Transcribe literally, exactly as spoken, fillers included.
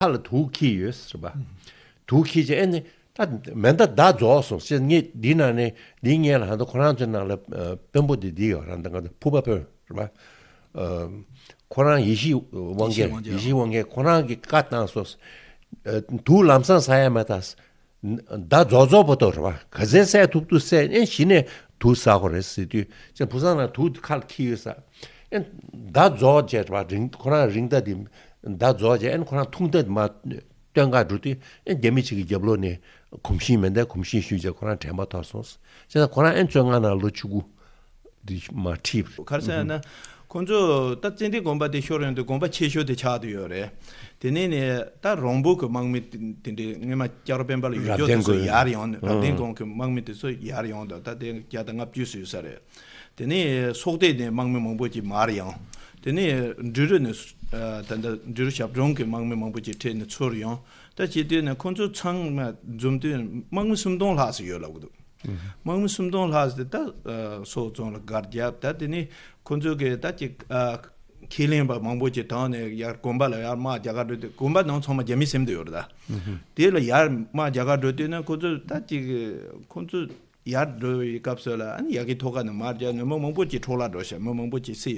ཁ་ལ་དུག་འཁྱེར་ཡོད་ཟེར་བ། དུག་འཁྱེར་བྱས་ཨེ་ནི་ད་མེ་མདའ་མདའ་རྫོགས་སོང་ཟེར། ངས་འདི་ནང་ནས་འདི་ངས་ལ་ཧ་ད་ཁོ་རང་ཚོའི་ནང་ལ་ཨ་དཔོན་པོ་དེ་འདི་ཡོད་ར། ད་ང་ཚོ་ཕུར་པ་དཔོན་རེད་པ། ཨ་ཁོ་རང་ཡེ་ཤེས་དབང་རྒྱལ། ཡེ་ཤེས་དབང་རྒྱལ། ཡེ་ཤེས་དབང་རྒྱལ་ཁོ་རང་གིས་བཀའ་བཏང་སོང་། ཨ་དུག་ལམ་སང་ཟ་ཡ་མེད་ད། མདའ་རྫོགས་རྫོགས་པོ་ཏོ་རེད་པ། ག་ཚད་བསད་ཐུབ་ཐུབ་བསད། ཨེ་གཞི་ནས་དུག་ཟ་དགོས་རེད་ཟེར་དུས་ཅན་བུ་སང་ན་དུག་ཁ་ལ་འཁྱེར་ཡོད་ས། ཨེ་མདའ་རྫོགས་བྱས་རེད་པ། རིང་ཁོ་རང་རིང་མདའ་དེ་མདའ་རྫོགས་བྱས། ཨེ་ཁོ་རང་ཐུང་མདའ་དེ་མ་སྟོན་ག་འགྲོ་དུས་ཨེ་རྒྱ་མི་གཅིག་གི་རྒྱབ་ལོགས་ནས་གོམ་ཤིང་མེ་མདའ་གོམ་ཤིང་གཞུས་བྱས་ཁོ་རང་དྲན་པ་ཐོར་སོང་། བྱས་ཙང་ཁོ་རང་ཨེ་བཅོ་ལྔ་ནང་ལོ་བཅུ་དགུ། འདི་མ་ཁྲིད། ག་རེ་ཟེར་ན། ཁོང་ཚོ་ད་ཙན་དན་དགོན་པ་དེ་ཤོར་ཡོང་དུས་དགོན་པ་ཆེ་ཤོས་དེ་ཆགས་བསྡད་ཡོད་རེད། དེ་ནས་ནས་ད་རོང་པོ་གི་དམག་མི་དེ་འདྲའི་སྔོན་མ་ལྕགས་རི་དཔལ་འབར་ལ་ཡོད་རབ་བརྟན་དགོན། དེ་ཚོ་ཡར་ཡོང་ནས། རབ་བརྟན་དགོན་གི་དམག་མི་དེ་ཚོ་ཡར་ཡོང་དང་། ད་དེ་བརྒྱ་དང་ལྔ་བཅུ་ཙམ་ཡོད་ས་རེད། དེ་ནས་སོག་སྡེ་ནས་དམག་མི་མང་པོ་ཅིག་མར་ཡོང་། དེ་ནས་འབྲི་རུ་ནས་ད་ལྟ་འབྲི་རུ་ཞབས་དྲུང་གི་དམག་མི་མང་པོ་ཅིག་ཁྲིད་ནས་ཚུར་ཡོང་། ད་བྱེད་དུས་ནས་ཁོང་ཚོ་ཚང་མ་འཛོམས་དུས་དམག་མི་སུམ་སྟོང་ལྷག་ཙམ་ཡོད་ལབ་གི་འདུག་དམག་མི་སུམ་སྟོང་ལྷག་ཙམ་དེ་ད་སོག་རྫོང་ལ་སྒར་བརྒྱབ། ད་དེ་ནས་ཁོང་ཚོ་གི་ད་ཅིག་ཁས་ལེན་པ་མང་པོ་ཅིག་བཏང་ནས་ཡར་དགོན་པ་ལ་ཡར་དམག་རྒྱག་ག་འགྲོ་དུས། དགོན་པ་ནང་ཚང་མ་རྒྱ་མི་ཟིན་བསྡད་ཡོད་རེད་ད། དེ་ལ་ཡར་དམག་རྒྱག་ག་འགྲོ་དུས་ན་ཁོང་ཚོ་ད་ཅིག་ཁོང་ཚོ་ཡར་འགྲོ་བའི་སྐབས་སུ་ལ་ཨ་ནི་ཡ་གི་ཐོག་ཁ་ནས་མར་རྒྱག་ནས་མི་མང་པོ་ཅིག་འཕྲོ་བརླག་འགྲོ་ཤག་མི་མང་པོ་ཅིག་བསད་